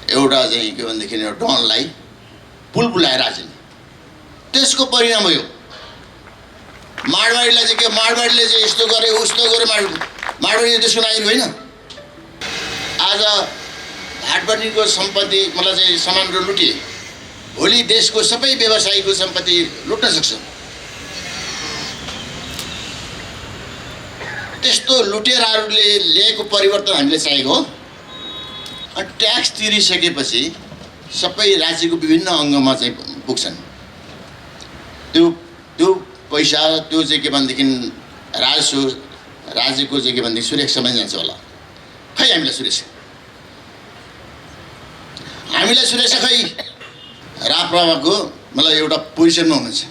एउटा चाहिँ के भनेदेखि एउटा डनलाई बुलबुलाएर राजेन त्यसको परिणाम हो यो। माडवाडीलाई चाहिँ के माडवाडीले चाहिँ यस्तो गरे उस्तो गरे माडवाडी देशको नागरिक होइन। आज भाटबन्डीको सम्पत्ति मलाई चाहिँ सामानहरू लुटिए भोलि देशको सबै व्यवसायीको सम्पत्ति लुट्न सक्छ। त्यस्तो लुटेराहरूले ल्याएको परिवर्तन हामीले चाहेको हो। अनि ट्याक्स तिरिसकेपछि सबै राज्यको विभिन्न अङ्गमा चाहिँ पुग्छन्। त्यो पैसा त्यो चाहिँ के भनेदेखि राजस्व राज्यको चाहिँ के भनेदेखि सुरक्षामा जान्छ होला। खै हामीलाई सुरक्षा खै राप्रपाको मलाई एउटा पोजिसनमा हुनुहुन्छ,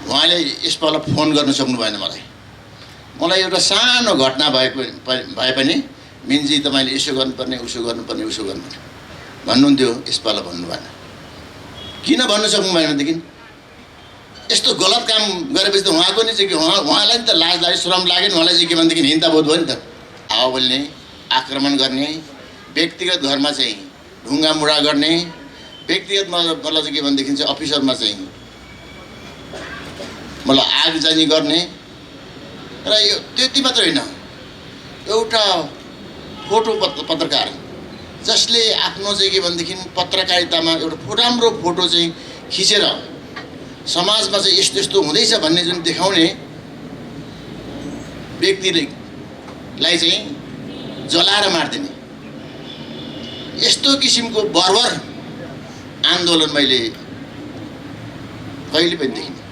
उहाँले यसपालि फोन गर्न सक्नु भएन मलाई एउटा सानो घटना भए पनि मिन्जी तपाईँले यसो गर्नुपर्ने उसो गर्नुपर्ने भन्नुहुन्थ्यो, यसपालि भन्नु भएन। किन भन्नु सक्नु भएन भनेदेखि यस्तो गलत काम गरेपछि त उहाँको नि चाहिँ उहाँलाई नि त लाज लाग्यो, श्रम लाग्यो नि, उहाँलाई चाहिँ के भनेदेखि हिंसा बोध भयो नि त। हावा बोल्ने, आक्रमण गर्ने, व्यक्तिगत घरमा चाहिँ ढुङ्गा मुढा गर्ने, व्यक्तिगत मलाई चाहिँ के भनेदेखि चाहिँ अफिसरमा चाहिँ मलाई आगजनी गर्ने र यो त्यति मात्र होइन, एउटा फोटो पत्रकार जसले आफ्नो चाहिँ के भनेदेखि पत्रकारितामा एउटा राम्रो फोटो चाहिँ खिचेर समाजमा चाहिँ यस्तो यस्तो हुँदैछ भन्ने जुन देखाउने व्यक्तिलाई चाहिँ जलाएर मार्दिने यस्तो किसिमको बर्बर आन्दोलन मैले कहिले पनि देखिनँ।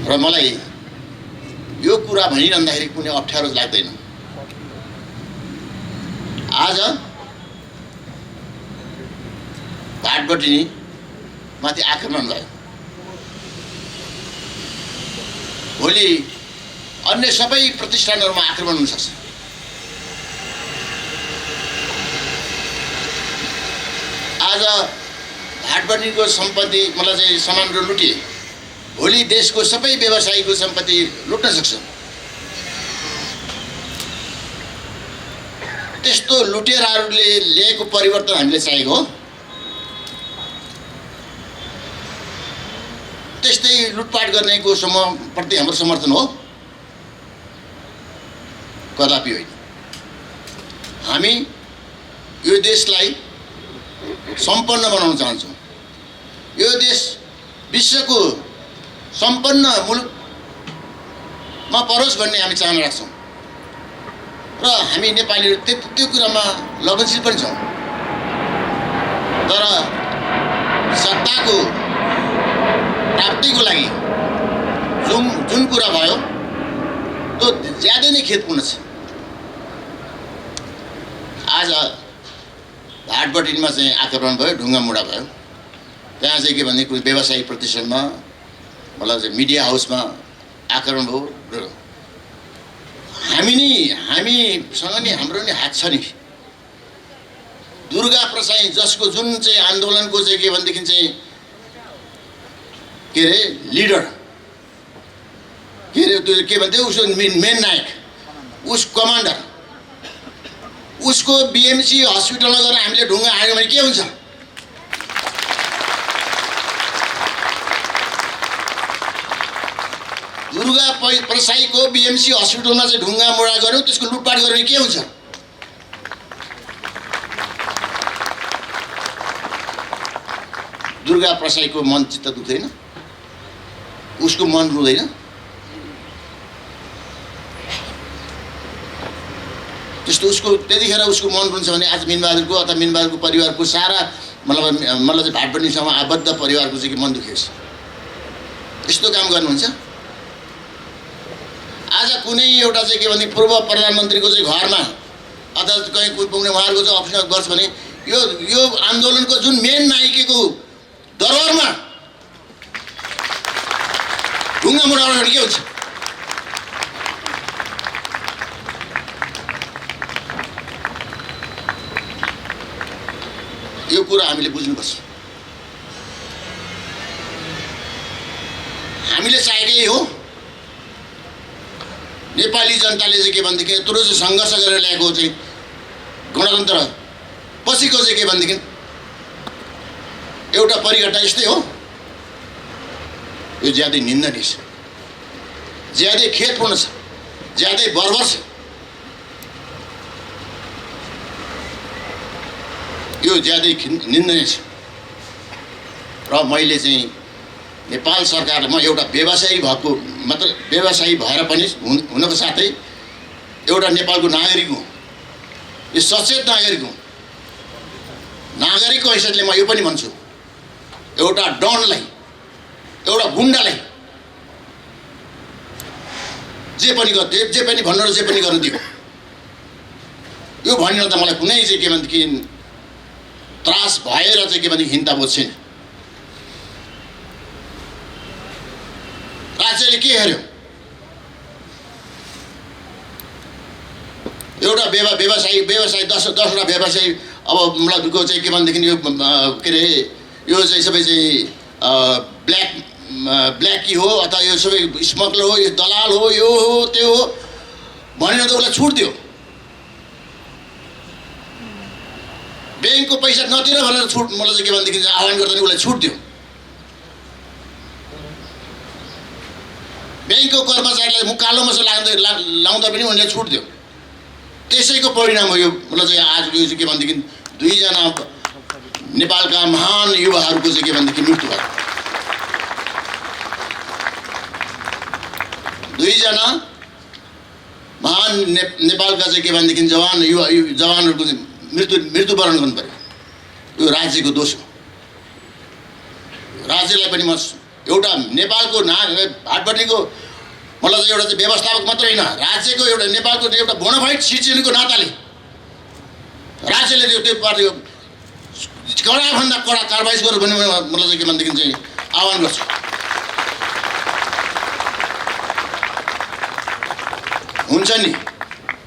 र मलाई यो कुरा भनिरहँदाखेरि कुनै अप्ठ्यारो लाग्दैन। आज भाटबन्डी माथि आक्रमण भयो, भोलि अन्य सबै प्रतिष्ठानहरूमा आक्रमण हुन सक्छ। आज भाटबन्डीको सम्पत्ति मलाई चाहिँ सामानहरू लुटिए भोलि देशको सबै व्यवसायीको सम्पत्ति लुट्न सक्छ। त्यस्तो लुटेराहरूले ल्याएको परिवर्तन हामीले चाहेको हो। त्यस्तै लुटपाट गर्नेको समूहप्रति हाम्रो समर्थन हो? कदापि होइन। हामी यो देशलाई सम्पन्न बनाउन चाहन्छौँ। यो देश विश्वको सम्पन्न मुलुकमा परोस् भन्ने हामी चाहना राख्छौँ र हामी नेपालीहरू त्यो कुरामा लगनशील पनि छौँ। तर सत्ताको प्राप्तिको लागि जुन कुरा भयो त्यो ज्यादै नै खेदपूर्ण छ। आज भाटबन्डीमा चाहिँ आक्रमण भयो, ढुङ्गा मुढा भयो, त्यहाँ चाहिँ के भने कुनै व्यवसायिक प्रतिष्ठानमा मतलब चाहिँ मिडिया हाउसमा आक्रमण भयो। हामीसँग नि हाम्रो नि हात छ नि। दुर्गा प्रसाई जसको जुन चाहिँ आन्दोलनको चाहिँ के भनेदेखि चाहिँ के अरे लिडर के अरे त्यो के भन्थ्यो उसको मेन नायक, उस कमान्डर, उसको बीएमसी हस्पिटलमा गएर हामीले ढुङ्गा हाल्यो भने के हुन्छ? दुर्गा प्रसाईको बीएमसी हस्पिटलमा चाहिँ ढुङ्गा मुढा गर्यो, त्यसको लुटपाट गर्यो भने के हुन्छ? दुर्गा प्रसाईको मन चित्त दुख्दैन? उसको मन रुँदैन? त्यस्तो उसको त्यतिखेर उसको मन रुन्छ भने आज मिनबहादुरको अथवा मिनबहादुरको परिवारको सारा मतलब चाहिँ भाटबन्डीसँग आबद्ध परिवारको चाहिँ मन दुखेछ। यस्तो काम गर्नुहुन्छ? आज कुनै एउटा चाहिँ के भने पूर्व प्रधानमन्त्रीको चाहिँ घरमा अथवा कहीँ पुग्ने उहाँहरूको चाहिँ अफिसमा गर्छ भने यो आन्दोलनको जुन मेन नायकको दरबारमा ढुङ्गा मुढा गर्ने के हुन्छ? यो कुरा हामीले बुझ्नुपर्छ। हामीले चाहेकै हो। नेपाली जनताले चाहिँ के भनेदेखि यत्रो चाहिँ सङ्घर्ष गरेर ल्याएको चाहिँ गणतन्त्र पछिको चाहिँ के भनेदेखि एउटा परिघटना यस्तै हो। यो ज्यादै निन्दनीय छ, ज्यादै खेदपूर्ण छ, ज्यादै बर्बर छ। यो ज्यादै निन्दनीय छ। र मैले चाहिँ नेपाल सरकार, म एउटा व्यवसायी भएको मात्र व्यवसायी भएर पनि हुनको साथै एउटा नेपालको नागरिक हुँ, यो सचेत नागरिक हुँ। नागरिकको हैसियतले म यो पनि भन्छु, एउटा डनलाई, एउटा गुन्डालाई जे पनि भन्नु र जे पनि गर्नु दियो, यो भनिन त मलाई कुनै चाहिँ के भनेदेखि त्रास भएर चाहिँ के भनेदेखि हिंसाबोध छैन। राज्यले के हेर्यो? एउटा व्यवसायी 10वटा व्यवसायी अब मतलब चाहिँ के भनेदेखि यो के अरे यो चाहिँ सबै चाहिँ ब्ल्याकी हो अथवा यो सबै स्मगलर हो, यो दलाल हो, यो हो त्यो हो भनेर त उसलाई छुट दियो। ब्याङ्कको पैसा नतिर भनेर छुट, मलाई चाहिँ के भनेदेखि आह्वान गर्दा नि उसलाई छुट दियो। ब्याङ्कको कर्मचारीलाई कालो मसो लाउँदा पनि उनले छुट दियो। त्यसैको परिणाम हो यो। मलाई चाहिँ आज यो चाहिँ के भनेदेखि 2 जना नेपालका महान युवाहरूको चाहिँ के भनेदेखि मृत्यु भयो। 2 जना महान नेपालका चाहिँ के भनेदेखि जवानहरूको मृत्युवरण गर्नु पर्यो। यो राज्यको दोष हो। राज्यलाई पनि म एउटा नेपालको भाटबटीको मतलब चाहिँ एउटा चाहिँ व्यवस्थापक मात्र होइन, राज्यको एउटा नेपालको एउटा बोनाफाइड सिटिजनको नाताले राज्यले त्यो पार्टीको कडाभन्दा कडा कारबाही गर्नु भन्ने मतलब चाहिँ के भनेदेखि चाहिँ आह्वान गर्छु। हुन्छ नि।